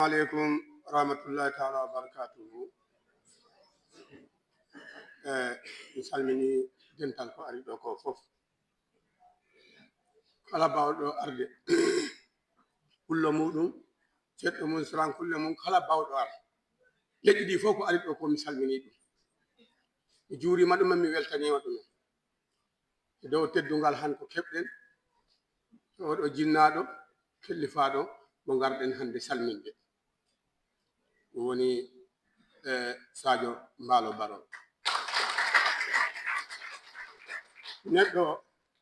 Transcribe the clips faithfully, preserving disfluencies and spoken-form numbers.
Aleykum wa rahmatullahi taala wa barakatuhu. Eh, mi salmini dental ko ari ɗo ko fof. Kala bawɗo arde, pullo muɗum, ceɗɗo mum, srankulle mum, kala bawɗo ar. Leƴƴi ɗi fof ko ari ɗo ko mi salmini ɗum. Mi juurima ɗum, mi weltanima ɗum. E dow teddungal han ko keɓɗen, oɗo jinnaaɗo, kellifaaɗo mo ngarɗen hannde salminde. Ɗum woni, eh, Sadio Mbaalo Baro. Neɗɗo,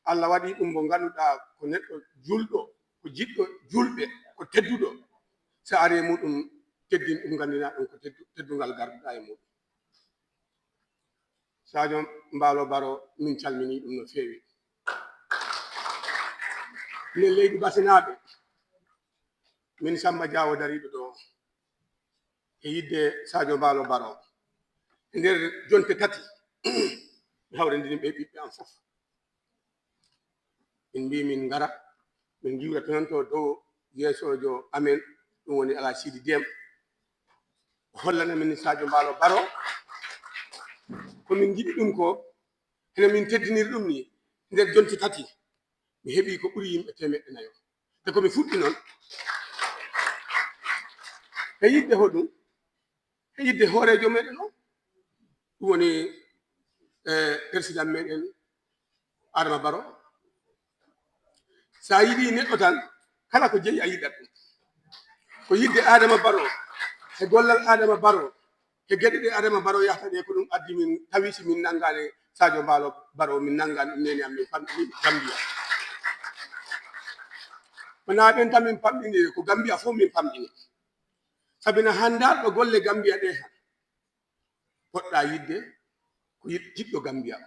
Allah waɗi ɗum mo ngannduɗaa ko neɗɗo julɗo, ko jiɗɗo julɓe, ko tedduɗo. So ari e muɗum, teddin ɗum, nganndina ɗum ko teddu-, teddungal garduɗaa e muɗum. Sadio Mbaalo Baro, min calmini ɗum no feewi. Minen leydi Basinaaɓe, min Samba Diawo dariiɗo ɗo e yidde Sadio Mbaalo Baro. E nder jonte tati, mi hawrindini ɓe ɓiɓɓe am fof. Min mbi min ngara, min ngiwra toon to dow yeesoojo amen, ɗum woni Alaa Siidi Dem. O hollana min Sadio Mbaalo Baro. Ko min njiɗi ɗum ko, hino min teddiniri ɗum ni, nder jonte tati, mi heɓi ko ɓuri yimɓe teemeɗɗe nayo. Te ko mi fuɗɗi noon, e yidde hoɗum? E yidde hooreejo meɗen o, ɗum woni, eh, président meɗen Adama Baro. Sa yiɗi neɗɗo tan, kala ko jeyi a yiɗat ɗum. Ko yidde Adama Baro, e gollal Adama Baro, e geɗe ɗe Adama Baro yahata ɗe, ko ɗum addi min tawi si min nanngaani Sadio Mbaalo Baro, min nanngaani ɗum nene am, min famɗini Gambia. Wonaa ɓen tan min famɗini, ko Gambia fof min famɗini. Sabi na hanndarɗo golle Gambia ɗe han, poɗɗa yidde ko yid-, jiɗɗo Gambia.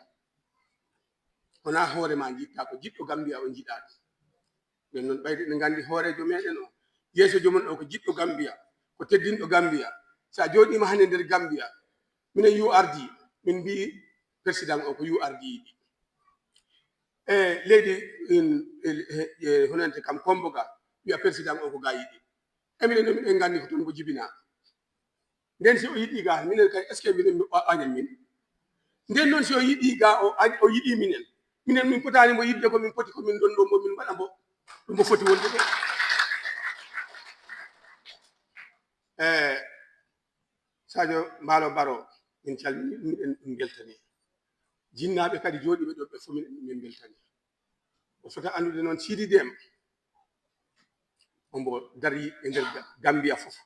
Wonaa hoore ma njiɗta, ko jiɗɗo Gambia o njiɗa ɗum. Ɓen noon ɓayde ɓe nganndi hooreejo meɗen o, yeeso joomum o ko jiɗɗo Gambia, ko teddinɗo Gambia. Sa jooɗiima hannde nder Gambia, minen U R D, min mbi président o ko U R D yiɗi. E leydi in, e, e, e, honante kam Kombo ga, wiya président o ko ga yiɗi. E minen noon miɗen nganndi ko toon mbo jibina. Nden si o yiɗi ga, minen kay, est-ce que minen mi, o añan min? Nden noon si o yiɗi ga, o añ-, o yiɗi minen. Minen min potaani mo yiɗde, ko min poti, ko min ndonndo mbo, min mbaɗa mbo, ɗum mbo foti wonde de. Eh, Sadio Mbaalo Baro, min calmini, min, min mbeltani. Jinnaaɓe kadi jooɗiiɓe ɗo ɓe fof, min, min mbeltani. O fota anndude noon Siidi Dem, ombo darii e nder Ga-, Gambia fof.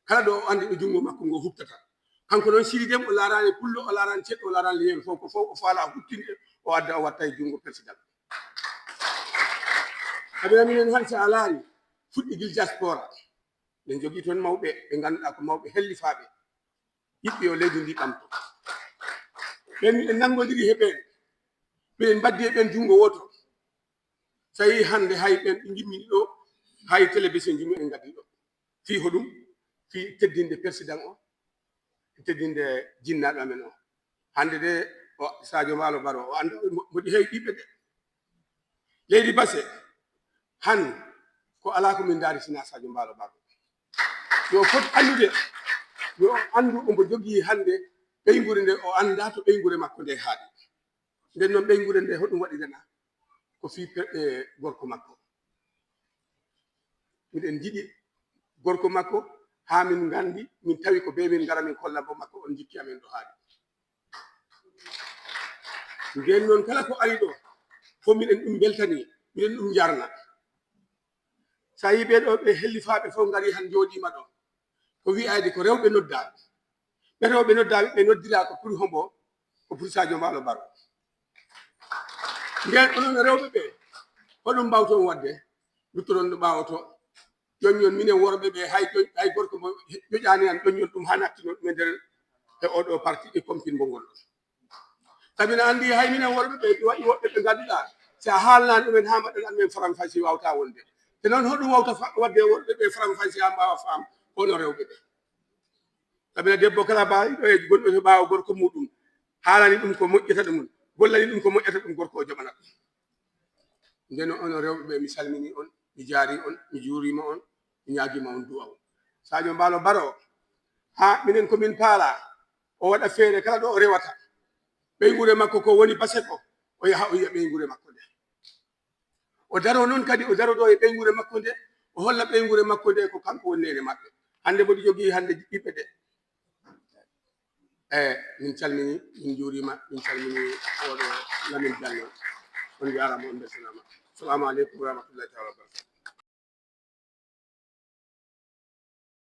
Kala ɗo o anndi ɗo junngo makko ngo huɓtata. Kanko noon Siidi Dem o laaraani pullo, o laaraani ceɗɗo, o laaraani leñol fof, ko fof o faala huɓtinde, o adda o watta e junngo président. Sabi minen han so a laari, fuɗɗi gila diaspora. Ɓe njogii toon mawɓe, ɓe ngannduɗaa ko mawɓe hellifaaɓe. Yiɗɓe yo leydi ndi ɓamto. Ɓen miɗen nanngodiri he ɓeen. Miɗen mbaddi e ɓeen junngo wooto. So a yii hannde hay ɓeen ɓe ngimmini ɗo, hay télévision ji mumen ngaddi ɗo. Fii hoɗum? Fii teddinde président o, teddinde jinnaaɗo amen o. Hannde de, o Sadio Mbaalo Baro, o annda mo, mboɗi heewi ɓiɓɓe de. Leydi Base, han ko alaa ko min ndaari sinaa Sadio Mbaalo Baro. Yo fot anndude, yo anndu ombo jogii hannde ɓeynguure nde, o anndaa to ɓeynguure makko nde haaɗi. Nden noon ɓeynguure nde hoɗum waɗirana? Ko fii pe-, e, gorko makko. Miɗen njiɗi gorko makko haa min nganndi, min tawi ko bee min ngara min kolla mbo makko on jikki amen ɗo haaɗi. Nden noon kala ko ari ɗo, fof miɗen ɗum mbeltani, miɗen ɗum njarna. So a yii ɓee ɗo ɓe hellifaaɓe fof ngari han njooɗiima ɗo, ko wi'ayde ko rewɓe noddaaɓe. Ɓe rewɓe noddaaɓe, ɓe noddiraa ko pour hombo? Ko pour Sadio Mbaalo Baro. Nden onon rewɓe ɓe, hoɗum mbawton waɗde? Nduttoɗon ɗo ɓaawo to. Ƴoññon minen worɓe ɓe, hay ƴoñ-, hay gorko mo ƴoƴaani an, ƴoññon ɗum haa nattinon ɗum e nder e oɗo parti e compine mo ngol. Sabi na anndi hay minen worɓe ɓe, ɗi waɗi woɓɓe ɓe ngannduɗaa, si a haalnaani ɗumen haa mbaɗɗon an men faram faysi waawta wonde. Te noon hoɗum waawta fa-, waɗde worɓe ɓe faram faysi haa mbaawa faam, kono rewɓe ɓe. Sabi na debbo kala baawiɗo e gonɗo to ɓaawo gorko muɗum, haalani ɗum ko moƴƴata ɗum, gollani ɗum ko moƴƴata ɗum, gorko o jaɓana ɗum. Nden onon rewɓe ɓe, mi salmini on, mi jaari on, mi juurima on. Mi ñaagiima on du'aw. Sadio Mbaalo Baro, haa minen ko min paala, o waɗa feere kala ɗo o rewata. Ɓeynguure makko ko woni base ko, o yaha o yiya ɓeynguure makko nde. O daro noon kadi, o darodoo e ɓeynguure makko nde, o holla ɓeynguure makko nde ko kanko woni neene maɓɓe. Hannde mboɗo jogii hannde ɓiɓɓe de. E, min calmini, min njuuriima, min calmini oɗo Lamin Jallo. On njaaraama, on mbeltanaama. Salaamu aleykum wa rahmatullahi taala wa barakatuh.